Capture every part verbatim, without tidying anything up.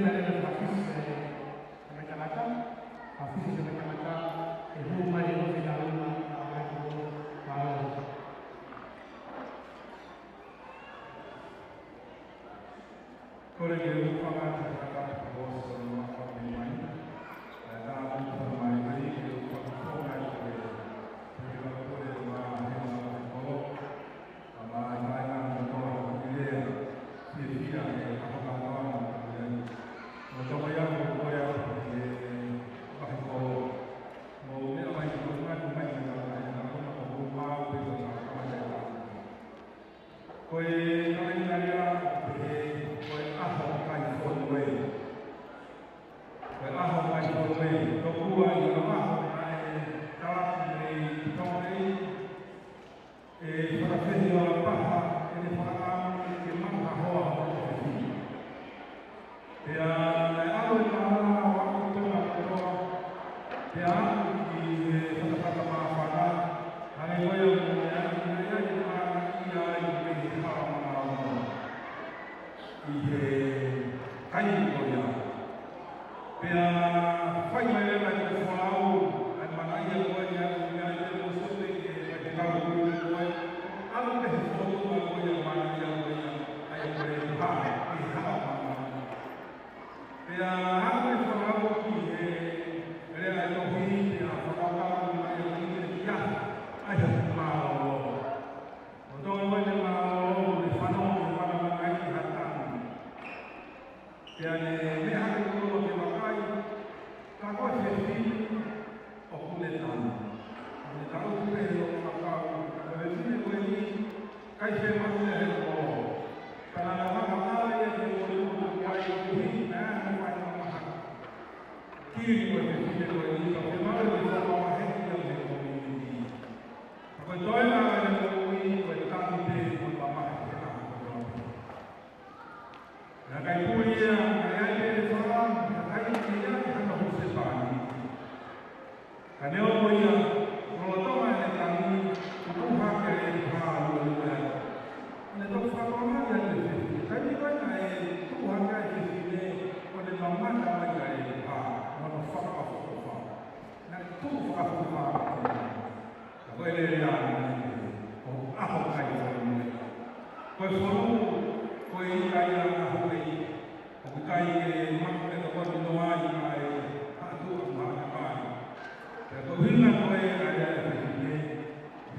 Mai leva e fafisi e, e tangata, fafisi e tangata, ʻe hū mai ʻo fika uma, ʻa e ko, ʻa e. Kole ke u hūfanga he tangata ko Solo ma ka me mai. ʻE tā mai ka mai mai ke u hūfanga ke, ke u kole ma he ma ko. Ko e kalengaria, ko e ʻaho kai fonu ē. Ko e ʻaho kai fonu ē. Tokua ʻi he ʻaho naʻe talaki mei Tonga nei. ʻE fakafehi ʻo la paha, ʻe ne fakaʻamu ke maʻu ha hoa ʻo e fefine. Pea naʻe ʻalu e tangata ʻo aʻu ki Tonga kotoa, pea aʻu ki he fatafata māfana, hangē ko ia ʻoku mou meaʻi, naʻe ʻi ai e mana ia ai mei he hala manaono. ʻI he taimi ko ia. Pea fai mai leva ʻe he folau, ʻa e mana ia ko eni ʻa e meʻa ia mo sope ke fai ke kau kui ko ē. ʻAlu pē he folau ko ia mana ia ko ia, ʻa ia ko e pā, ʻi he hala manaono. Pea aʻu e folau ki he lea ʻa e tohi, pea fakakaukau mai ʻa e kiʻi kia, ʻa ia ko e mālōlō. ʻO tō mai e mālōlō, ne fanongo ki he mana mana ʻi ha tangi. Pea ne meʻa hake koloa ke vakai, ka ko e fefine ʻoku ne tangi. ʻOku ne tangi pē he loto ʻakau, ka ko e fefine ko eni, ʻikai fiemaʻu ia he koloa. Ka naʻa na vaka ʻave ia ki he motumotu kuai ʻo kuhi, naʻe ʻi ai e fai mamaha. Kili ko e fefine ko eni, ka fiemaʻu ia ke fakamamahiʻi ia mei he community. Ka ko e toenga ʻa e moʻui, ko e tangi pē mo e mamahi he ʻaho kotoa pē. Naʻe ʻikai puli ia, naʻe ʻi ai pē ʻene fānau, naʻe ʻikai ke ʻi ai hano husepāniti. Ka neongo ia, lolotonga ʻene tangi, tuʻu hake e pā luelue. ʻO ne toki fakatokangaʻi ʻa e fefine. Taimi ko ē naʻe tuʻu hake ai e fefine, ʻo ne mamata mai ki he pā, mo hono fakaʻofoʻofa. Naʻe tuʻu fakaʻofoʻofa. Ka ko e lea ʻa e ʻaho kai fonu. Ko e fonu, ko e ʻikai ʻaho kai. ʻOku ʻikai ke maʻu e tokoni noa ai ʻa e haʻa tuʻa mo e haʻa tamai. Pea ko e ʻuhinga ko ē ʻa e lea ʻa e fefine,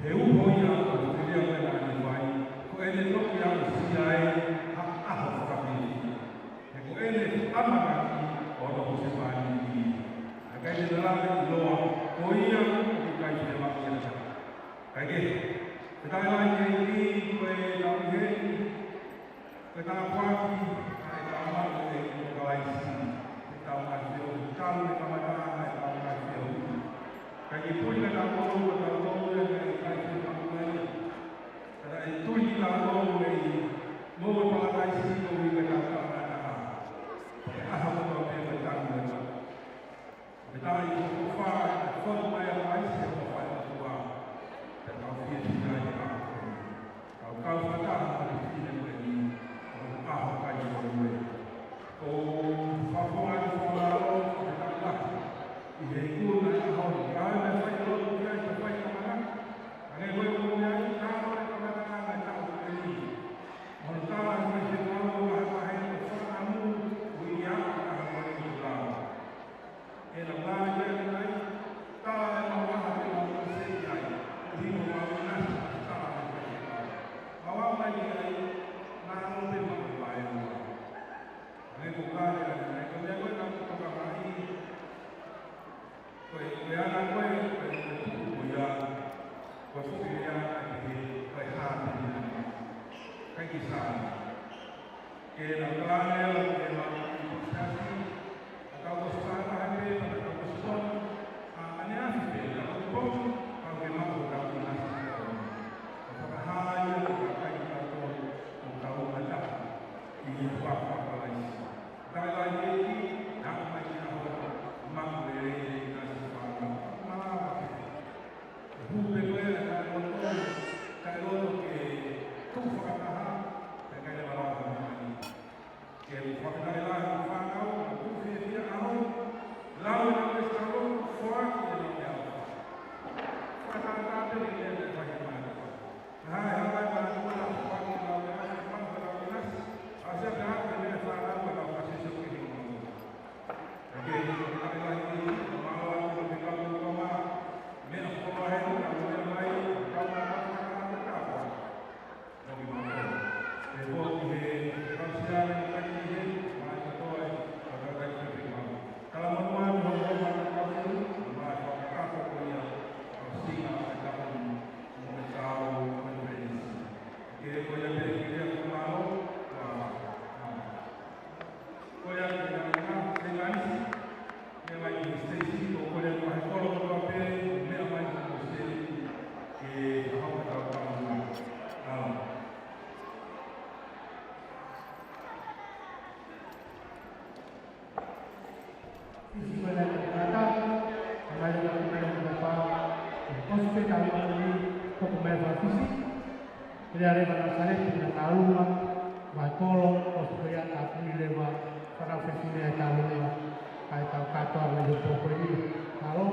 he uho ia ʻo e fefine ko ē naʻa ne fai, ko ʻene toki aʻusia ai ha ʻaho fakafili. He ko ʻene ʻamanaki ʻo hono husepāniti. Naʻe ʻikai te ne lava ʻiloa, ko ia ʻoku ʻikai fiemaʻu ia. Ka Ko e taimi ni, hoko mai e fanga Fisi, pea leva ʻa Nasaleti ʻi he tālunga, Vaikolo, ʻosi ko ia tāpuni leva, fānau fefine ʻi he tālunga, kae tau kātoa mai he pō ko eni, mālō.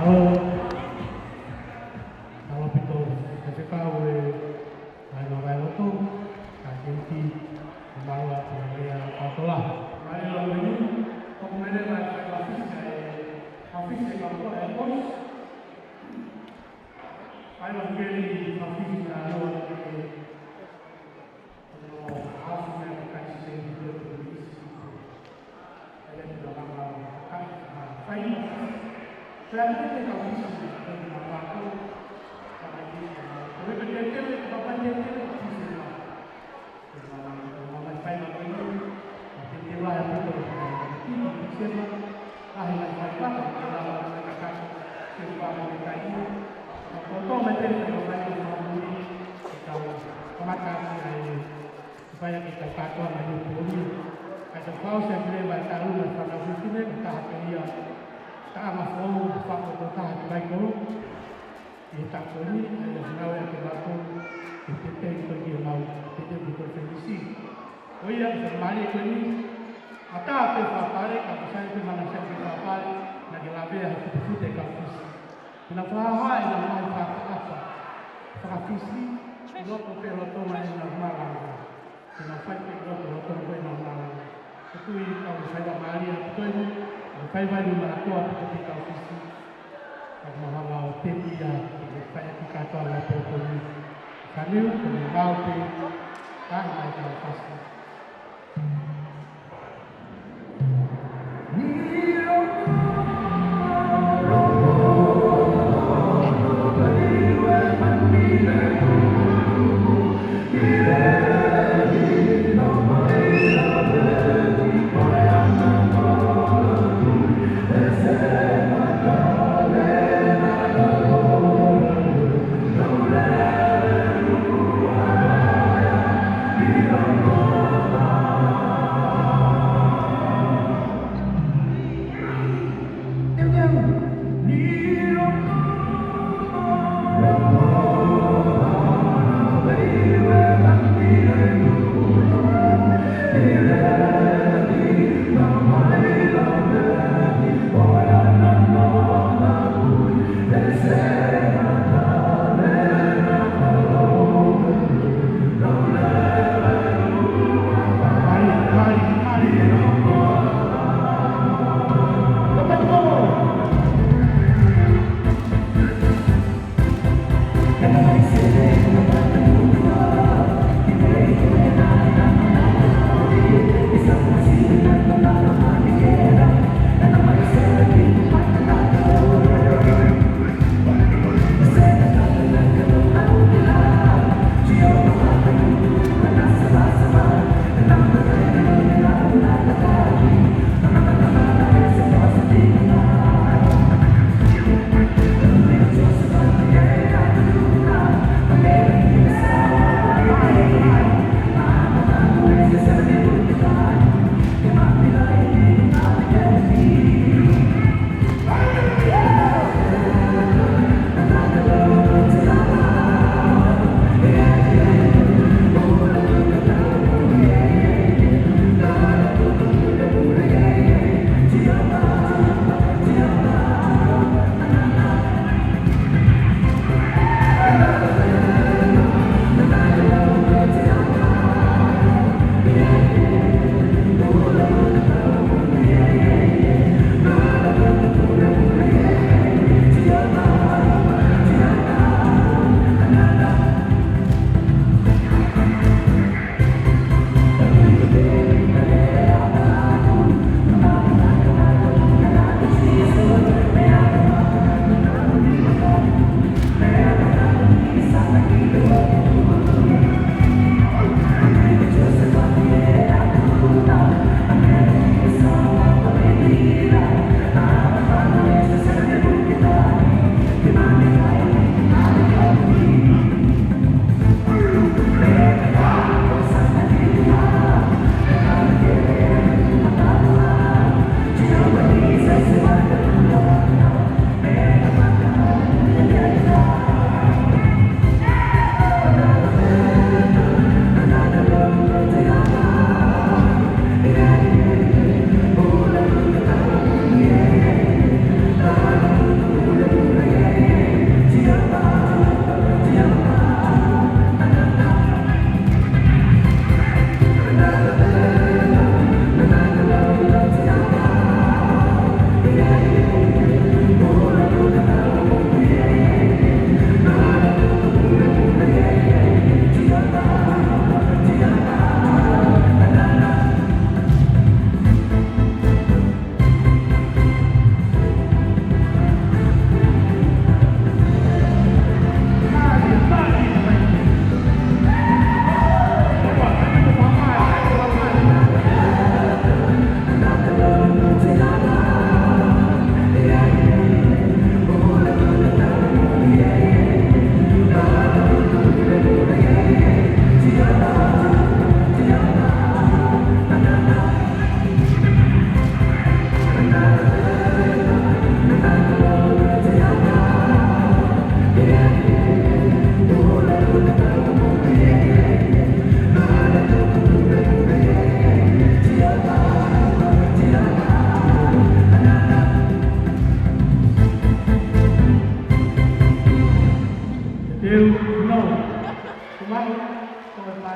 Mālō. Mālō ʻaupito, Faifekau ē, ʻa e ngaahi vai loto, ka kei ki, mālō ʻaupito ē ʻa e kātoa. Mālō ʻaupito, ʻoku mele mai fai mafisi ʻa e, mafisi ʻa e kātoa ʻa e boys. Fai mafisi ʻa e kātoa ʻa e Fai ʻaki e tau kātoa mai ʻi he pō ni. Kae tau fakaʻosi atu leva e tālunga e fānau fefine, ko e taha pē ia, taʻanga foʻou, fakaʻosi taha ki Vaikolo. ʻI he taʻu ko eni, ʻa ia ʻoku ngāue ʻaki e mātuʻa, ʻi he teuteu ko ē ki he mau, teuteu ki he konifelenisī. Ko ia, ʻi he mālie ko eni, ʻa taha pē fakapale, ka ko sai pē mana sai pē fakapale, naʻa ke lavea he futefute kau Fisi. Pea nau fakahā ʻenau ngaahi fakaʻapaʻapa faka-Fisi, ʻi loto pē lolotonga ʻenau malanga. Pea nau fai pē ʻi loto lolotonga ʻenau malanga. Ko e tui kau faiva mālie ʻaupito eni, kau faiva ʻi Malatoa ʻaupito pē kau Fisi. Ka mau hanga ʻo tēpia, ke fai ʻaki e kātoa ʻa e pō ko eni. Ka neu, ko e mau pē, ka mai kau Fisi.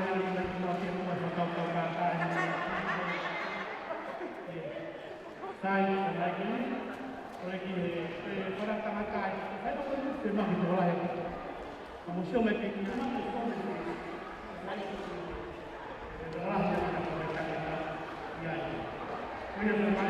Sai, sai, sai, sai, sai, sai,